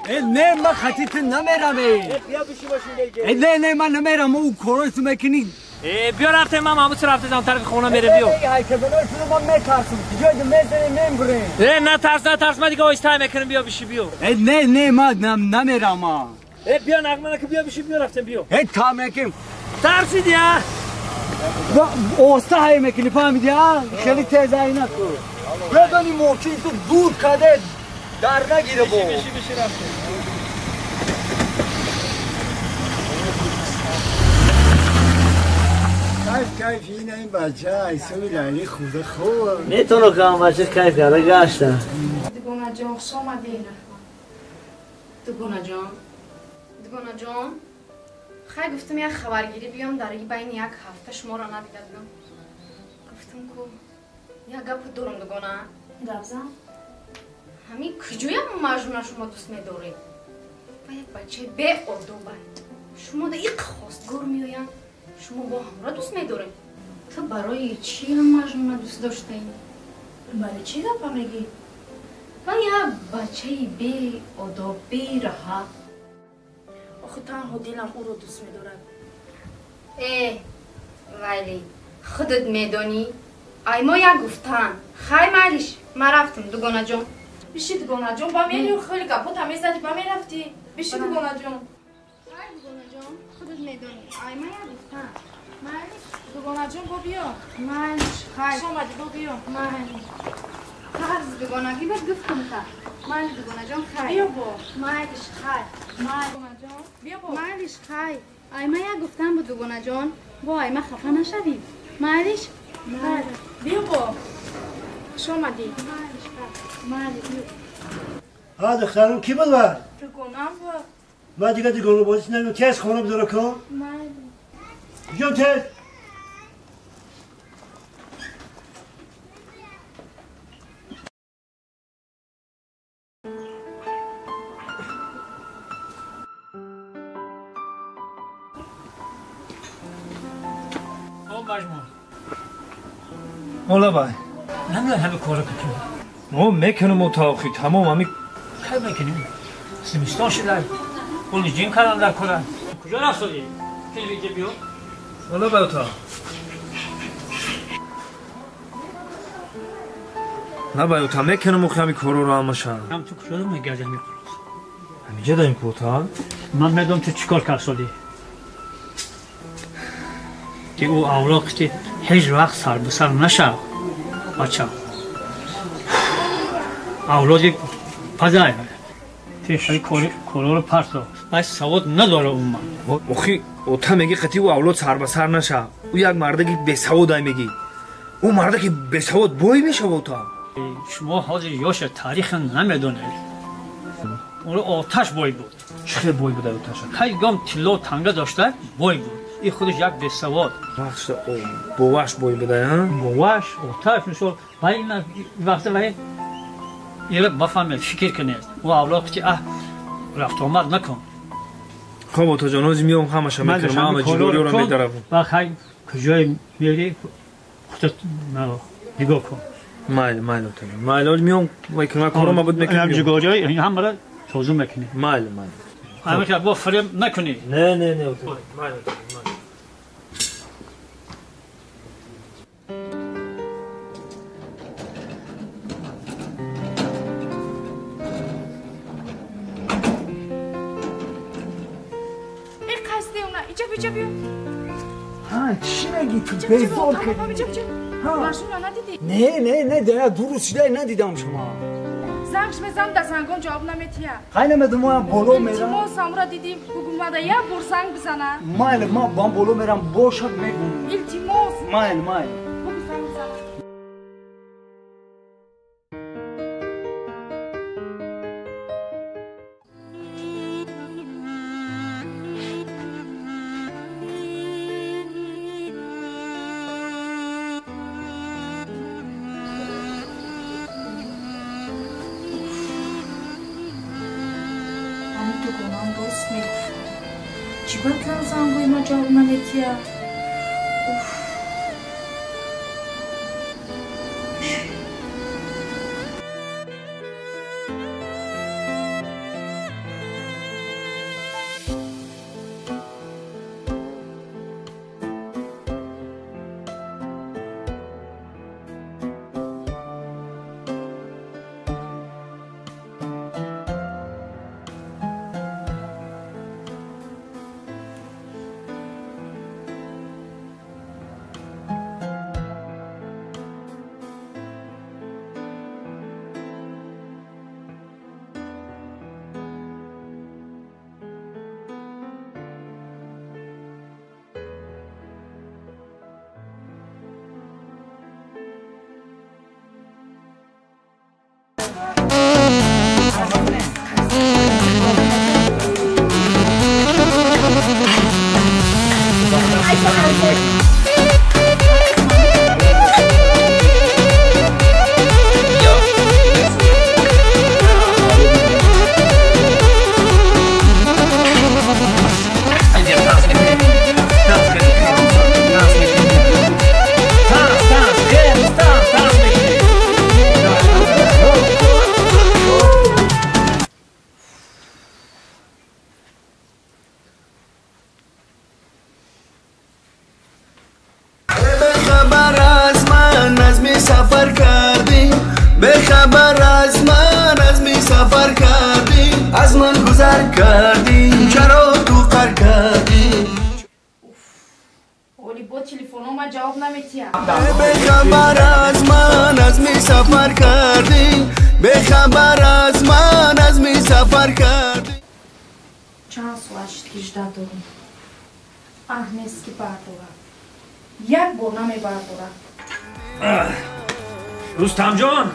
نه من خطیت نمیرم. بیا بشی باشین دیگه. نه نه من نمیرم، او کارای تو میکنی. بیا رفته من محمود رفته زم طرف خونه میره بیا. ای که بلای تو من میترسم. جای میزنی نمیبرم. نه ترس نه ترس من دیگه آیسته میکنم بیا بشی بیا. نه نه من نمیرم. بیا نغمه که بیا بشی بیا رفتم بیا. تا میکنم. ترسیدی ها؟ اوستا های میکنی فهمیدی ها؟ خیلی تیز ای نکن. بدونی موچی تو دور کده در نگیره بو. بشی بشی رفتم. کیف کیف این این بچه ایسوی لیلی خوده خوب میتونو که هم بچه کیف کرده گشته. دوگانه جان خوش آمدی. دوگانه جان دوگانه جان خیلی گفتم یک خبرگیری بیام در بین یک هفته شما را ندیده بودم. گفتم که یک گپ دارم دوگانه. گپ زن. همین کجویم مجنون شما دوست می‌دارید و یک بچه بی ادب شما در یک خواستگار میآیند شما با هم را دوست می‌دارید. تو برای چی هم مجنون دوست داشته ای؟ برای چی گپ میگی؟ و یک بچه بی ادب بی رها. آخه تنها دلم او را دوست می‌دارد. ای ولی خودت می‌دانی ای ما یک گفتن خیلی مالیش من رفتم دوگانه جان. بشی دوگانه جان با میری خیلی گپات هم می‌زدی با میرفتی. بشی دوگانه جان. خیلی دوگانه جان خودت می‌دانی ای ما یک گفتن مالیش دوگانه جان با بیا. مالیش خیلی خوش آمدی با بیا. مالیش قرض دوگانگی بهت گفتم تا مالیش دوگانه جان خیلی بیا با. مالیش خیلی دوگانه جان بیا با. مالیش خیلی ای ما یک گفتن بود دوگانه جان با ای ما خفه نشوی. مالیش بیا با. خوش آمدی. مالیش خیلی مالیش بیا. ها دخترم کی بود بر؟ دوگانم بود. من دیگه دوگانه بازی نمی‌کنم. تیز خونه بداره کن. مالیش جان تیز. مولا بای نمیدونم همه کارا کنیم. ما میکنم اتاقی تمام همی کی میکنیم؟ زمستان شده اون جیم کردن در کارن. کجا رفت شدی؟ تلویزیون بیا. مولا بای اتاق نه بای اتاق میکنم اخی همی کارا رو همشم. هم تو کجا دارم میگردی همی کارا؟ همینجا داریم که اتاق؟ من میدونم تو چیکار کرد شدی؟ که او اوراق که هیچ وقت سر به سر نشه بچه اولادی پدر تیشی کارا رو پرتو باید سواد نداره اون من. اخی اوتا میگی قطعی او اولاد سر به سر نشه. او یک مرده که بی سواد میگی. او مرده که بی سواد بای میشه اوتا. شما حاضر یاش تاریخ نمیدونید. اون آتش بای بود. چه بای بود آتش؟ خیلی گام طلا تنگه داشته بای بود. این خودش یک بیسواد. وقت بواش بای بوده ها؟ بواش آتش میشد. و این وقتی ولی ایره بفهمید فکر کنید. او اولاد که رفت آمد نکن. خب تا جان میام همش میکنم همه جلوی رو میدارم. و خیلی کجای میری خودت نگاه کن. مایل مایل تا مایل میام وای کنم کارم بود میکنم. هم جگاریای هم را توزیع میکنی. مایل مایل. همه که با فریم نکنی. نه نه نه مایل. چی میگی تو بیزار کردی؟ نه نه نه نه درست شده ندیدم شما. زنگش میزنم در زنگان جواب نمیتیه. خیلی نمیدونم من بالا میرم. التماس امرا دیدیم بگو ماده یه بار زنگ بزنه. مایل ما با بالا میرم باشد میگم. التماس. مایل مایل. بگو زنگ بزنه. қар кардӣ, чаро ту қар кардӣ? Оли бо телефонома ҷавоб наметиҳад. Бехабар аз ман аз ми сафар кардӣ, бехабар аз ман аз ми сафар кардӣ. Чанд соат шуд ки жда дорум. Аҳ нест ки бардорам. Як бор намебардорам. Рустамҷон!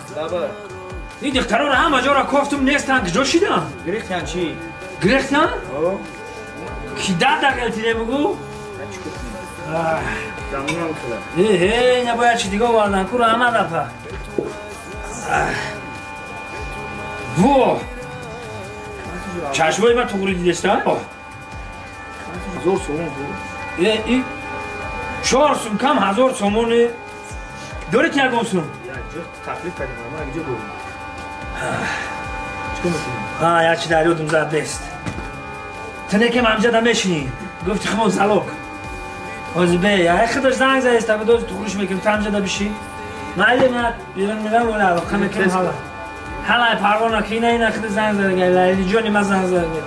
Ин духтароро ҳама ҷоро кофтум нестанд, куҷо шиданд? Гирехтан чӣ? Гирехтан? Ки дар ғалтиде бугӯ? Э, набояд чи дига овардан, куро ҳама дафъа. Во! Чашмои ман туғри дидеста? 1000 сомон. Э, и 4 сум кам 1000 сомоне. Дорӣ ки ягон сум? Таклиф кардем, ман куҷо дорам? Чикор мекунем? Ҳа, як чи дар ёдум зад нест. Ту некем ҳамҷада мешинӣ. Гуфти химон залог. Ҳозир бе, яй худаш занг заеста, бидоз туғриш мекунем, ту ҳамҷада бишӣ. Майли ман берун мирам, ола алоқа мекунем ҳала. Ҳала парво накӣ, ина ина худ занг зада, Лайли ҷони ман занг зада.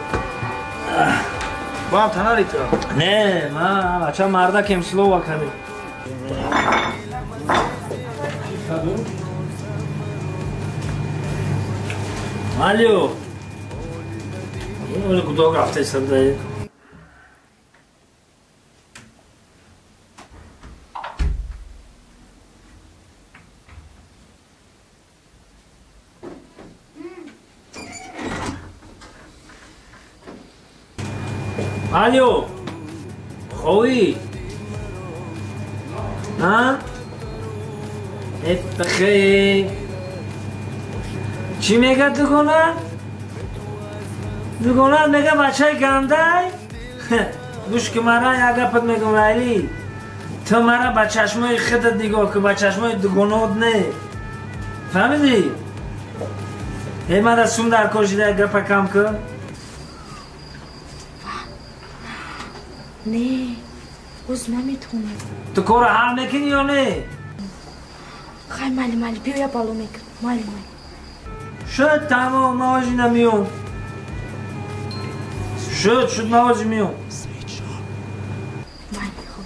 Бо ҳам танари ту? Не, ман бача мардакем слова кардем. Алло. Оли гудок рафта истадаи. Алло. Хои. А? Эфтахе. Чӣ мегӯяд дугона? Дугона мега бачаи гандай? Гӯш ки мара як гапат мегӯм, Лайли. Ту мара ба чашмои худат нигоҳ кун, ба чашмои дугонаот не. Фаҳмидӣ? Э, мара сум дар кор шида, як гапа кам кун. Не, оз наметавонам. Ту корро ҳал мекунӣ ё не? Хай, майли, майли, биё я бало мекунам. Майли, майли. Шуд, тамом, ман ҳозир намеём. Шуд, шуд, ман ҳозир меём. Майли, хуб.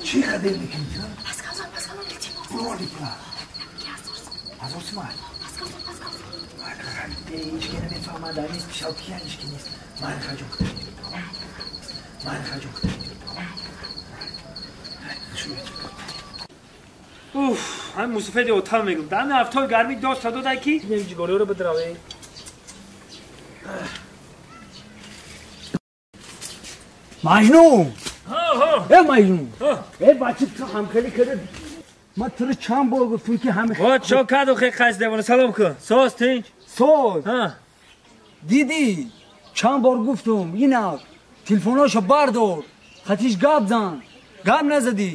Чӣ қадар мекунӣ? Пас калон, илтимос. Буроли пула. 1000 сом. 1000 сум? Пас калон, пас калон. Ҳеҷ ки намефаҳмад, дар нест пишав кия ҳеҷ ки нест. Майли хаҷон. Майли хаҷон. Уф, ҳамин мусофири отал мегӯм. Дар ҳафтаи гармӣ дост додай ки ҷигориёро бидраве. Маҷнун! Э маҷнун! Э бача ту ҳамкорӣ карда. Ман туро чанд бор гуфтам ки ҳами Во чо каду хе қайс девона салом кун. Соз тинч. Соз. Ҳа. Дидӣ чанд бор гуфтам ина телефоношо бардор. Хатиш гап зан. Гап назадӣ.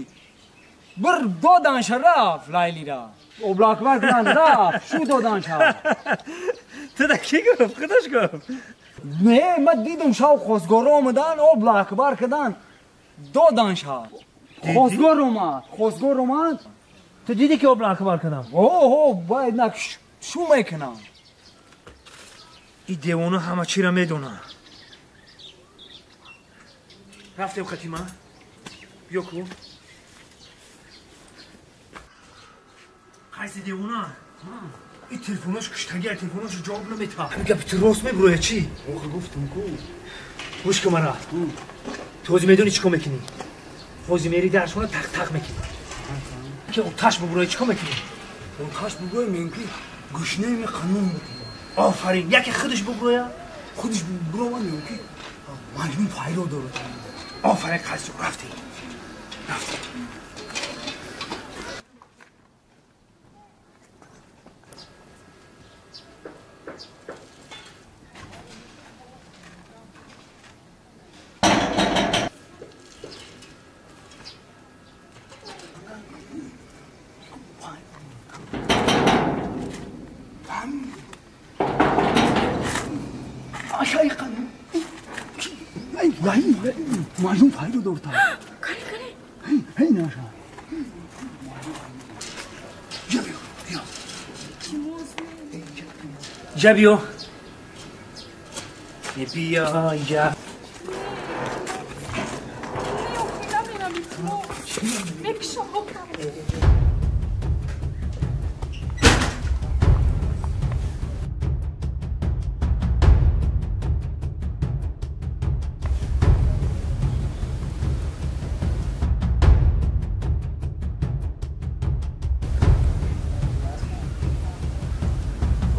Бир доданша рафт Лайлира. Облакбар кунан рафт. Шу доданша. Ту да ки гуфт? Худаш гуфт. Не, ман дидам шав хостгоро омадан, облакбар кардан. Доданша. Хостгор омад, хостгор омад. Ту дидӣ ки облакбар кардам? О, бояд нак шу мекунам. И девона ҳама чиро медонад. Рафтем хатима. Биё ку. Қайси девона. И телефонош куштагия, телефонош ҷавоб наметавад. Ҳамин гапи ту рост мебуроя чӣ? Охир гуфтам ку. Гӯш кун мара. Ту ҳозир медонӣ чӣ кор мекунӣ? Ҳозир мери даршона тақ-тақ мекунӣ. Ки оташ бубуроя чӣ кор мекунӣ? Оташ бубуроя меги гӯшнаи ми қанун мекунам. Офарин, яке худаш бубуроя? Худаш бубуроя меги Маҷнун файро дорад. Офарин Қайс ҷон, рафтем. Рафтем. Маҷнун файро дорад. Кани кани. Ҳей наша. Инҷа биё. Биё инҷа. Мекушам.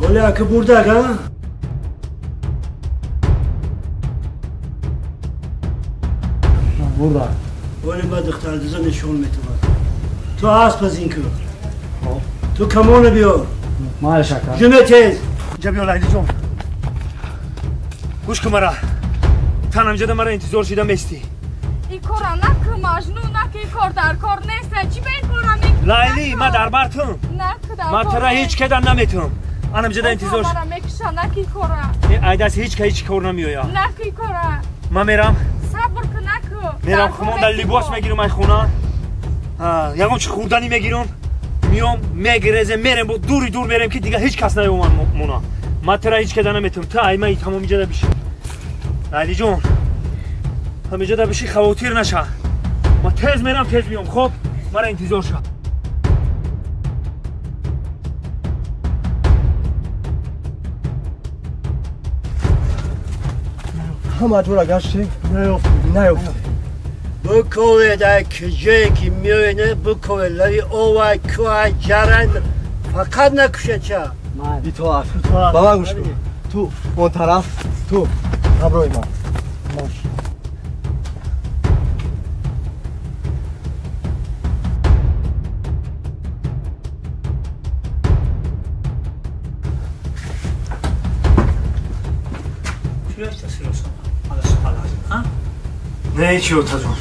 Оля, ки бурдак, а? Бурдак. Оля, ба духтардуза нишон метавад. Ту асп аз ин кун. Ту камона биёр. Майш ака. Ҷуме тез. Инҷа биё Лайли ҷон. Гӯш кун мара. Тан ҳамҷада мара интизор шида местӣ. Ин кора накун, Маҷнун, наку, ин кор дар кор нест. Чӣ ба ин кора мекунӣ? Лайли, ман дар бар тум. Наку, дар Ман кор тура нест. ҳеҷ кеда наметум. Анам ҷада интизор. Мара мекуша, наку ин кора. Айдас ҳеҷ ка ҳеҷ кор намеояд. Наку ин кора. Ман мерам. Сабр кун, наку. Мерам Дар кор хумон дар нест ин либос кор. мегирам ай хона. Ягон чи хӯрданӣ мегирам. Миём, мегирезем, мерем бо дури дур мерем ки дига ҳеҷ кас наёмад мона. Ман тура ҳеҷ кеда наметум. Ту ай ман тамом иҷада биши. Лайли ҷон. Ҳамиҷада биши, хавотир наша. Ман тез мерам, тез миём. Хоб, мара интизор ша. Ҳама ҷора гаштем, наёфтем. Биковед, ай куҷое ки меоед, биковед, лави овай, кӯҳай, ҷарай, фақат накушед ча. Итоат. Ба ман гӯш кун. Ту он тараф, ту ҳамроҳи ман. Марш. Не, ҳечи отаҷон.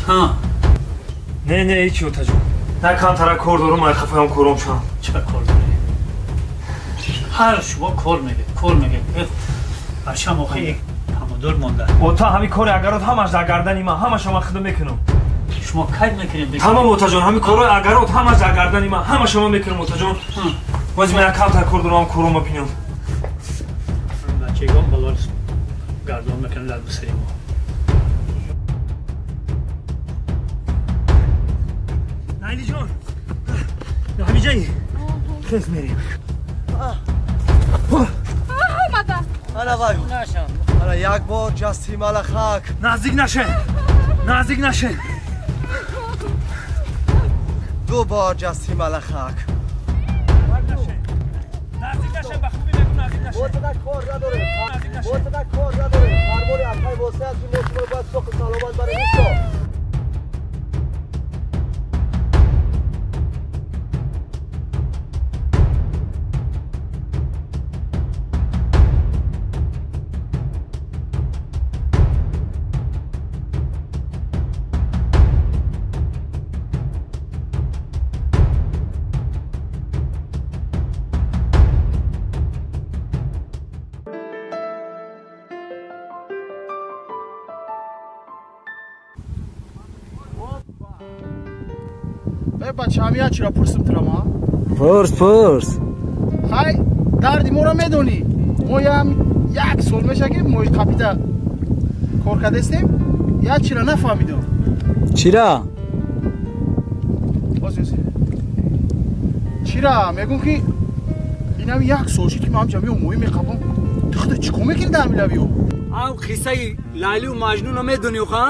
Не, не, ҳечи отаҷон. На камтара кор дорум, ай хафаям кором шам. Чӣ кор дорӣ? Ҳар шумо кор мегед, кор мегед. Бачам охи помидор монда. Ота, ҳами кори агарот ҳамаш дар гардани ман, ҳамаша ман худам мекунам. Шумо кай мекунед? Тамом отаҷон, ҳами корҳои агарот ҳамаш дар гардани ман, ҳамаша ман мекунам отаҷон. Боз ман камтар кор дорам, корома бинам. Бачагон балор гардон мекунанд дар бисари мо. Лайли ҷон, ҳамиҷаи хез мерем. Омада. Ана вай. Ана як бор ҷасти малахак. Наздик наше. Наздик наше. Ду бор ҷасти малахак. Наздик наше, ба хуби мегум наздик наше. Мо чақадр кор надорем. Мо чақадр кор надорем. Фармони акай восеа аст ки мо шуморо бояд соқи саломат барем. Исто. Бача, ҳамия чиро пурсим тура ма? Пурс, пурс. Хай, дарди моро медонӣ. Мо ям як сол меша ки мои қапида кор кардастем, як чиро нафаҳмидам. Чира? Боз ёси. Чира, мегум ки инам як сол шид ки ман ҳамҷа меом моҳӣ меқапам. Ту худо чӣ кор мекунӣ дар ҳамин лаби об? Ам қиссаи Лайлию Маҷнунро медонӣ, ха?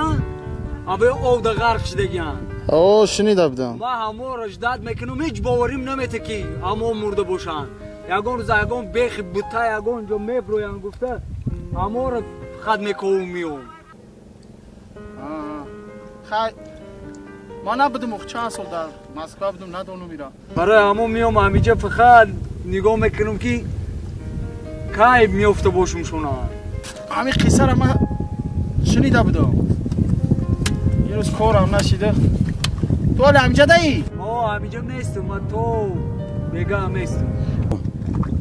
Абе овда ғарқ шидагиян. О, шунида будам. Ман ҳамонро ждат мекунам, ҳеҷ боварим намете ки ҳамон мурда бошанд. Ягон рӯза ягон бехи бута ягон ҷо меброянд гуфта, ҳамонро фақат мековум меом. Хай ман набудам, чанд сол дар Москва будам, надонам ира. Барои ҳамон меом ҳамиҷа фақат нигоҳ мекунам ки кай меофта бошум шуна. Ҳамин қиссаро ман шунида будам. Ин рӯз корам нашида. Ту ҳоле ҳамиҷа даӣ? О, ҳамиҷа нестам, ман то бега ҳам нестам.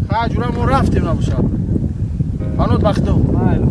Хай ҷура мо рафтем набошад. Панот ба Худо. Майли.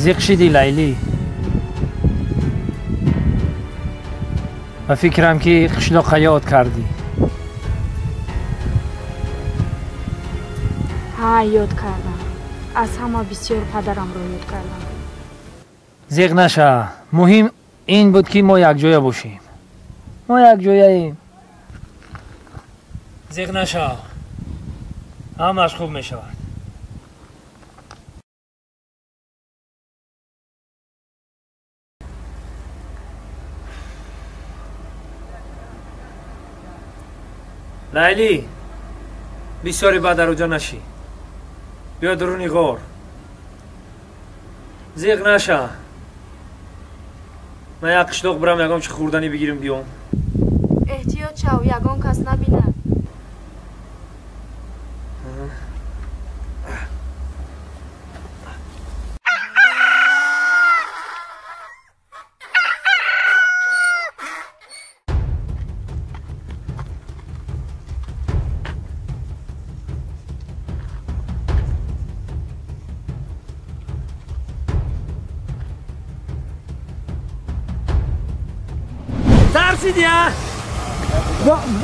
Зиқ шидӣ Лайлӣ. Ба фикрам ки қишлоққа ёд кардӣ. Ҳа, ёд кардам. Аз ҳама бисёр падарамро ёд кардам. Зиқ наша. Муҳим ин буд ки мо якҷоя бошем. Мо якҷояем. Зиқ наша. Ҳамааш хуб мешавад. Лайлӣ, бисёре баъд дар оҷа нашӣ. Биё дуруни ғор. Зиқ наша. Ман як қишлоқ бирам, ягон чи хӯрданӣ бигирим биём. Эҳтиёт шав, ягон кас набинад.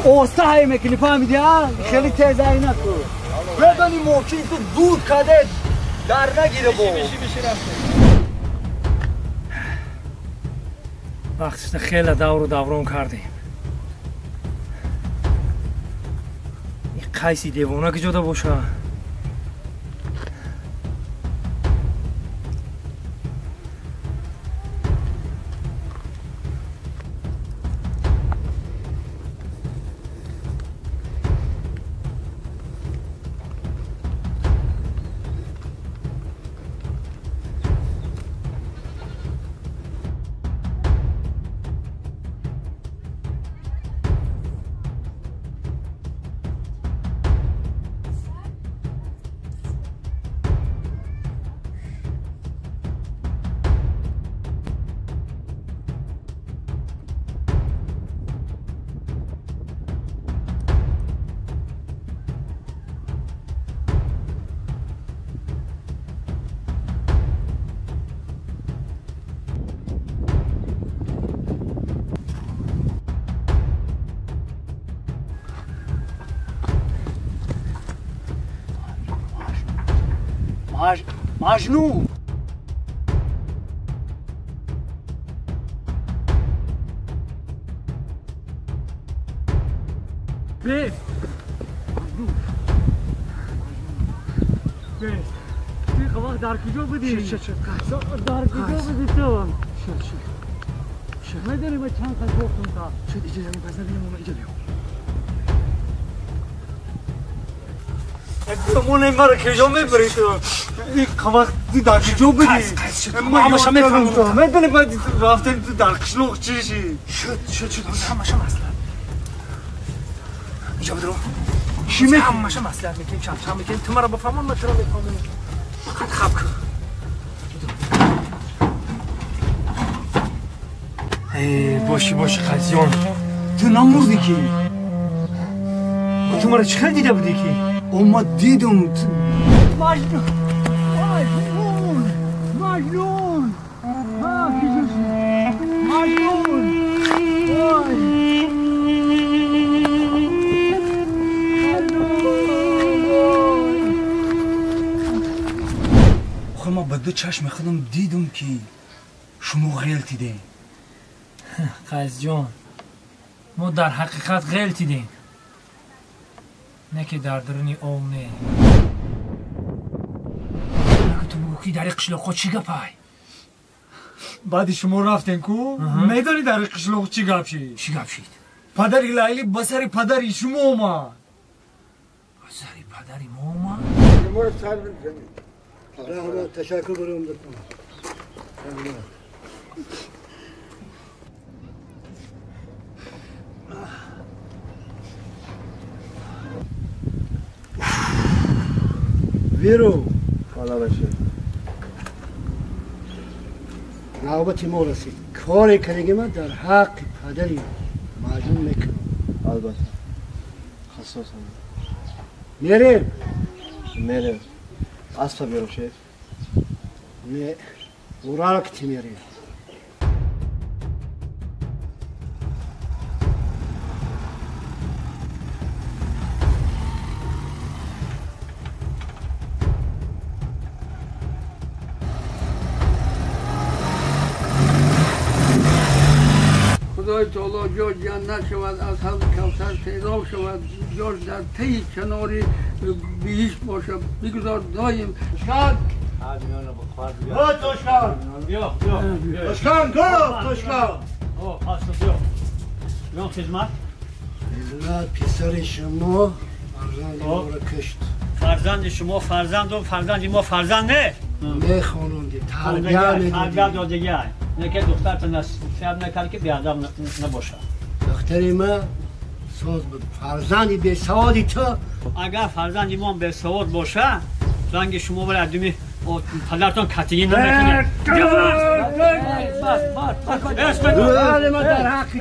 Оста ҳай мекунӣ, фаҳмидӣ, хеле тез ҳай накун. Медонӣ мошин ту дур каде дар нагире бо. Вақтишда хеле давру даврон кардем. Ин қайси девона куҷода боша? Majnun. Бес. Бес. Ты вақт дар куҷо будӣ? Дар куҷо будӣ ту? Шуд. Медонӣ ман чанд қад гуфтам та? Шуд, иҷа ягон кас набинам, ма иҷа биём. Замоне маро куҷо мебарӣ ту? Ин вақт ту дар куҷо будӣ? Ҳамаша мефаҳмам. Медонӣ ман рафтем ту дар қишлоқ чӣ шид? Шуд, шуд, шуд, ҳамаша маслиҳат. Иҷа бидро. Чӣ мекунӣ? Ҳамаша маслиҳат мекунем, чамчам мекунем. Ту маро бифаҳмон, ман туро мефаҳмонам. Фақат хаб кун. Боши, боши, Қайсҷон. Ту намурдӣ ки? Ту маро чӣ хел дида будӣ ки? Ма дидум. Маҷнун! Маҷнун! Маҷнун! Маҷнун! Вой! Ма ба ду чашми худам дидум ки шумо ғелтидем. Қайсҷон, мо дар ҳақиқат ғелтидем, не ки дар даруни ов не. Ту бугӯ ки дар қишлоқҳо чӣ гапай? Баъди шумо рафтем ку, медонӣ дар қишлоқ чӣ гап шид? Чӣ гап шид? Падари Лайлӣ ба сари падари шумо омад. Ба сари падари мо омад? Раҳмат, ташаккур барои омадатон. Раҳмат. Виру. Хала бошед. Навбати мо расид. Коре кардагӣ ман дар ҳаққи падари маҷнун мекунам. Албатта. Ҳассосам. Мерем? Мерем. Аспа берам, шеф? Не, урара кити мерем. خدای تعالی جا جنت شود، از حوض کوثر سیراب شود، جاش در ته کنار بهشت باشد. بگذار دایم شاد. توشکان بیا بیا توشکان گو توشکان. او اصلا بیا بیا خدمت. خدمت پسر شما فرزند ما را کشت. فرزند شما فرزند و فرزند ما فرزند نه. نه خانوندی تربیت تربیت دادگی نه که دخترت نصیحت نکرد که بیادب نباشد. دختر ما ساز بود. فرزندی به سوادی تو. اگر فرزندی ما به سواد باشه رنگ شما برای ادمی پدرتان کتیگی نمیکنه. بس بس بس من در حقی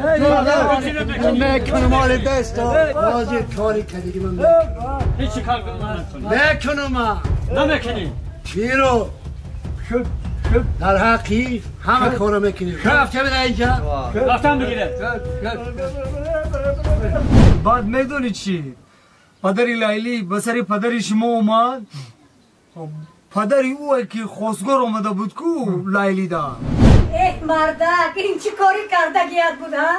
میکنم مال دست بازی کاری کردی من میکنم. هیچ کار نکنم من نمیکنی. چی رو در حقی همه کارو میکنیم. رفته بده اینجا رفتم بگیره. بعد میدونی چی؟ پدری لیلی به سر پدری شما اومد. پدری اوه که خواستگار آمده بود کو لیلی دا. ای مردک این چی کاری کردگیت بود ها؟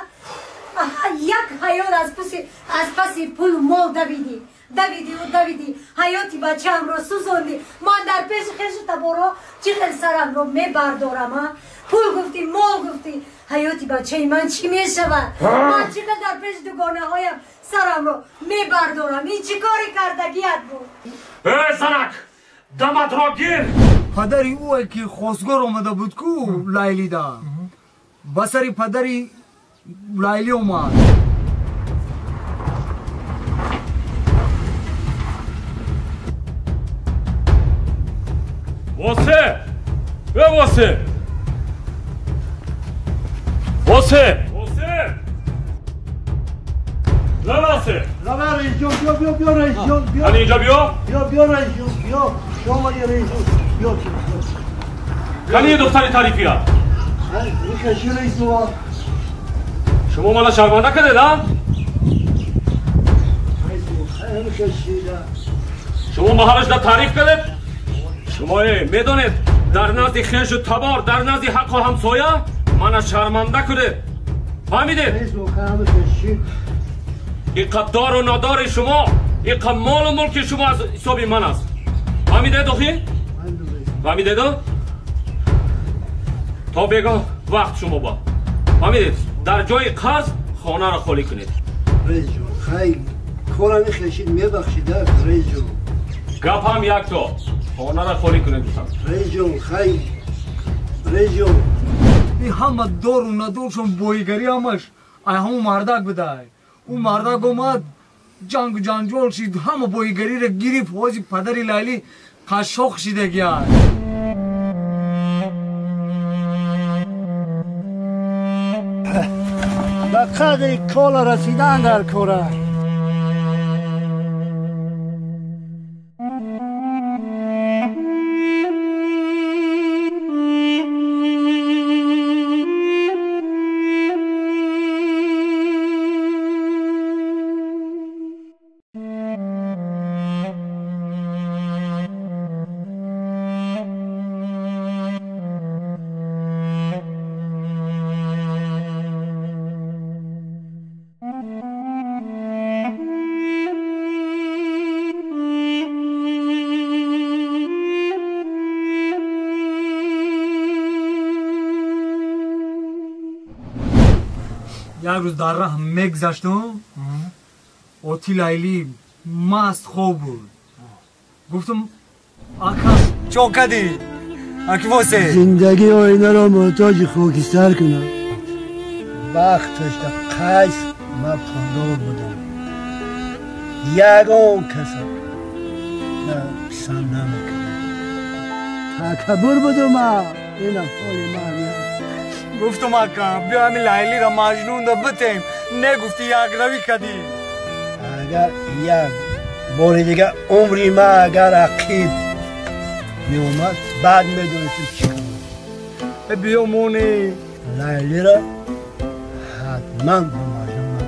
یک حیات از پس پول مال دویدی دویدی و دویدی، حیاتی بچه‌ام رو سوزوندی. من در پیش خویش تبارا چقدر سرم رو میبردارم ها؟ پول گفتی مال گفتی، حیاتی بچه من چی میشود؟ من چقدر در پیش دوگانه هایم سرم رو میبردارم. این چی کاری کردگیت بود؟ ای سرک دمت را گیر. پدری اوه که خواستگار آمده بود کو لیلی دا به سر پدری لیلی اومد. واسه واسه واسه واسه نه واسه نه رئیس جون بیا بیا بیا رئیس جون بیا اینجا بیا بیا بیا رئیس جون بیا شما یه رئیس جون بیا. کنی دختری تعریفی ها میکشی رئیس جون شما مالا شرمنده کرده نه؟ رئیس جون خیلی کشیده شما محلش در تعریف کرده؟ شما میدانید در نزد خویش و تبار در نزد حق و همسایه من شرمنده کرده. فهمیدید؟ اینقدر دار و نادار شما، اینقدر مال و ملک شما از حساب من است. فهمیده دخی؟ فهمیده دو؟ تا بگاه وقت شما با. فهمیدید؟ در جای قرض خانه را خالی کنید. رئیس جون خیلی کارم خشید میبخشید رئیس جون. گپ هم یک تا خانه را خالی کنید دوستان. رئیس جون خیلی رئیس جون این همه دار و ندارشون بایگری همش ای همون مردک بده. اون مردک اومد جنگ و جنجال شد، همه بایگری را گرفت. حاجی پدر لیلی قشاق شده گیاد. Ба қадри кола расидан дар кора. Як рӯз дар раҳ мегузаштум, оти Лайли маст хоб буд. Гуфтум, ака, чо кадӣ? Аки восе? Зиндагӣ оинаро муҳтоҷи хокистар кунад. Вақташ да Қайс ман пулдор будам. Ягон каса писанд намекардам. Такаббур будум ман. Инам ҳоли ман. Гуфтум ака, биё ҳамин Лайлиро Маҷнунда битем. Негуфти якравӣ кадӣ. Агар як бори дига умри ман агар ақиб меомад, баъд медонистам чӣ кунам. Биё монӣ. Лайлиро ҳатман ба Маҷнун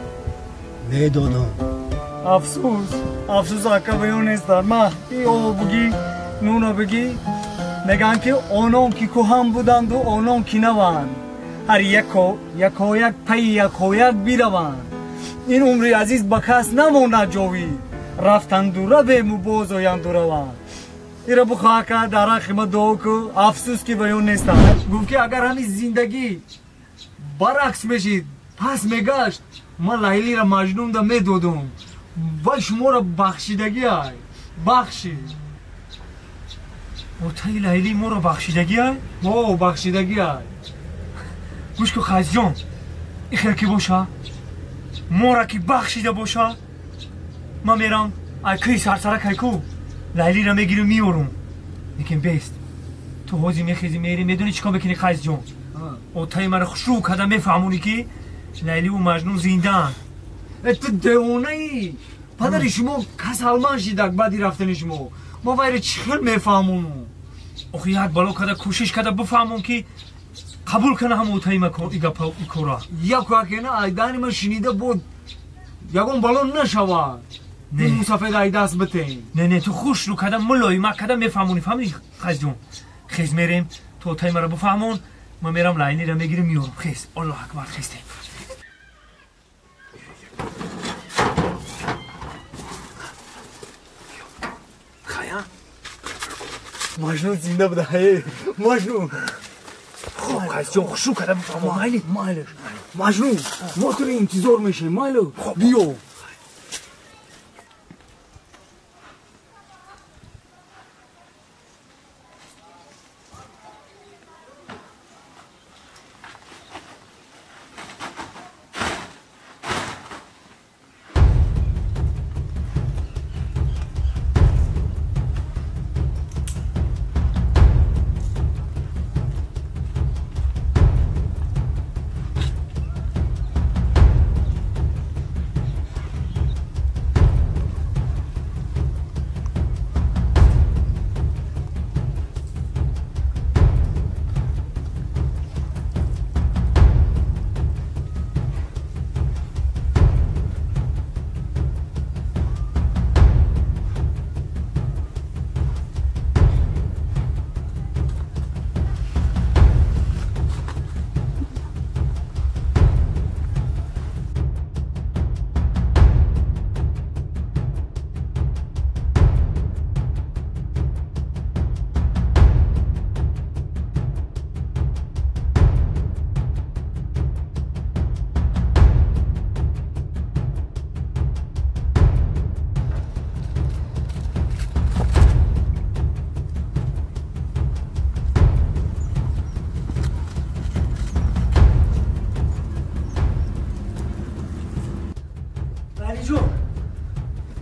медодам. Афсӯс, афсӯс ака биё нестар. Ма ин бугӣ, нуно бигӣ, мегӯянд ки онон ки кӯҳан буданду онон ки наванд. Ҳар яко якояк пайи якояк бираванд. Ин умри азиз ба кас намонад ҷовид. Рафтанду равему боз оянду раванд. Ира бухоҳ ака, дар ҳаққи ма дуо ку. Афсӯс ки ба ён нестам. Гуфт ки агар ҳамин зиндагӣ баръакс мешид, пас мегашт, ман Лайлиро Маҷнунда медодум. Вай шуморо бахшидагӣ ай. Бахшид. Отаи Лайли моро бахшидагӣ ай? О, бахшидагӣ ай. Гӯш ку Қайсҷон, ин хел ки боша, мора ки бахшида боша, ман мерам ай кӯи сарсарак ай ку, Лайлиро мегирим меорум. Лекин бест. Ту ҳозир мехези мерӣ, медонӣ чӣ кор мекунӣ Қайсҷон? Отаи маро хушрӯ карда мефаҳмонӣ ки Лайливу Маҷнун зиндаанд. Ту девонаӣ. Падари шумо касалманд шидак баъди рафтани шумо. Ма вайро чӣ хел мефаҳмонам? Охи як бало карда кӯшиш карда бифаҳмон ки қабул кана ҳама отаи ма и кора. Яку акена айдани ма шинида буд ягон бало нашавад. Не мусафед ай даст битем. Не, не, ту хуш рӯ карда мулоима карда мефаҳмонӣ, фаҳмидӣ Қайсҷон? Хез мерем, ту отаи маро бифаҳмон, ман мерам Лайлиро мегирим меорам. Хез, Аллоҳ акбар, хестем. Маҷнун зинда буда, ҳай, Маҷнун. Хуб, Қайсҷон, хушрӯ карда бифаҳмон, майли? Майлиш. Маҷнун, мо туро интизор мешавем, майли? Биё.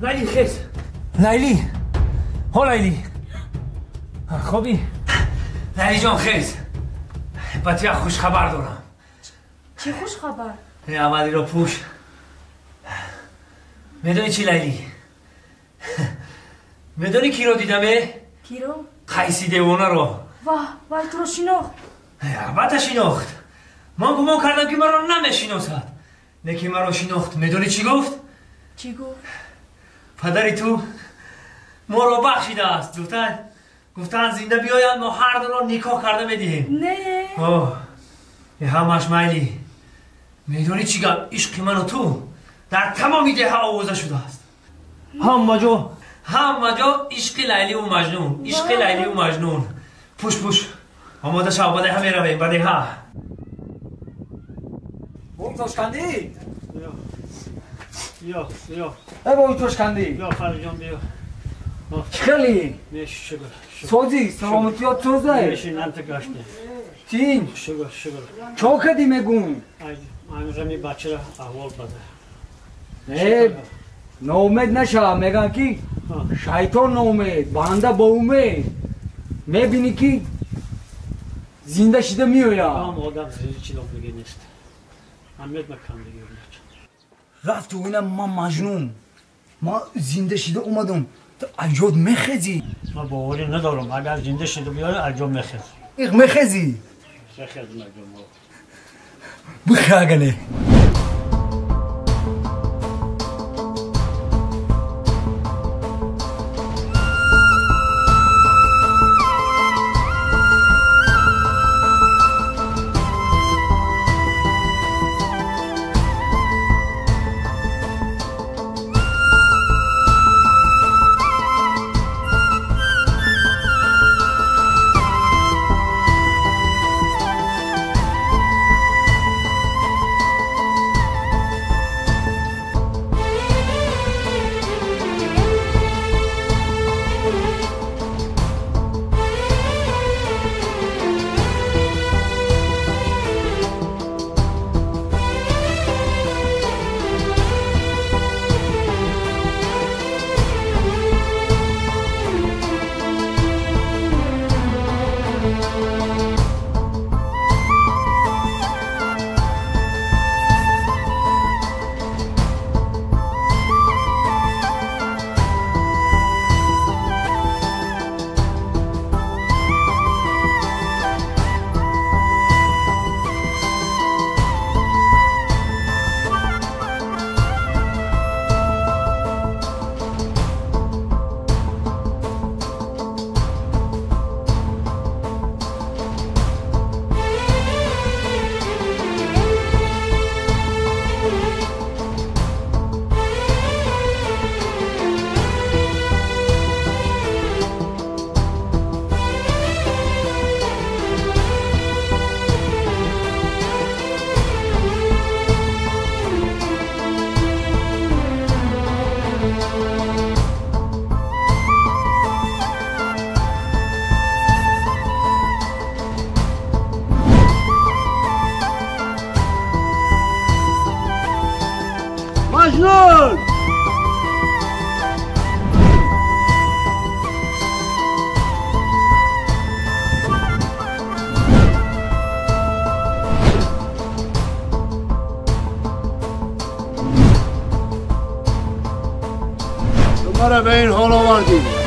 لیلی خیز. لیلی، ها لیلی، خوبی؟ لیلی جان خیز، با تو یک خوش خبر دارم. چه خوش خبر؟ اولی رو پوش. میدونی چی لیلی؟ میدونی کی رو دیدمه؟ کی رو؟ قیسی دیوانه رو. واه وای تو رو شناخت. البته شناخت. من گمان کردم که مرا نمیشناسد، لیکن مرا شناخت. میدونی چی گفت؟ چی گفت؟ پدری تو ما را بخشیده است. گفتن زنده بیاید ما هر دو را نکاح کرده میدهیم. نه. آه همش میلی. میدونی چی گفت؟ عشق من و تو در تمام ده آوازه شده است. همه جا عشق لیلی و مجنون، عشق لیلی و مجنون. پوش پوش آماده شو، بده هم میرویم، بده ها. بابا توشکندی؟ بیا بیا. ای بابا توشکندی. بیا فرج جان بیا. خیلی. شکر. سوزی سلامتی توزه. نشین انت گشته. تین. شکر شکر. چه کردی میگم؟ ای رمی بچه را احوال بده. ای ناامید نشا، میگن که شیطان ناامید، بنده با امید. میبینی که زنده شده میآید. هم آدم زنده چیز دیگه نیست. امید مکن دیگه. رفت و اینم من مجنون. ما زنده شده اومدم. تو عجب میخزی. من باوری ندارم. اگر زنده شده بیای عجب میخزی. ایخ میخزی. میخزم عجب. بخاگنه. مجنون. تو مرا به این حال آوردی.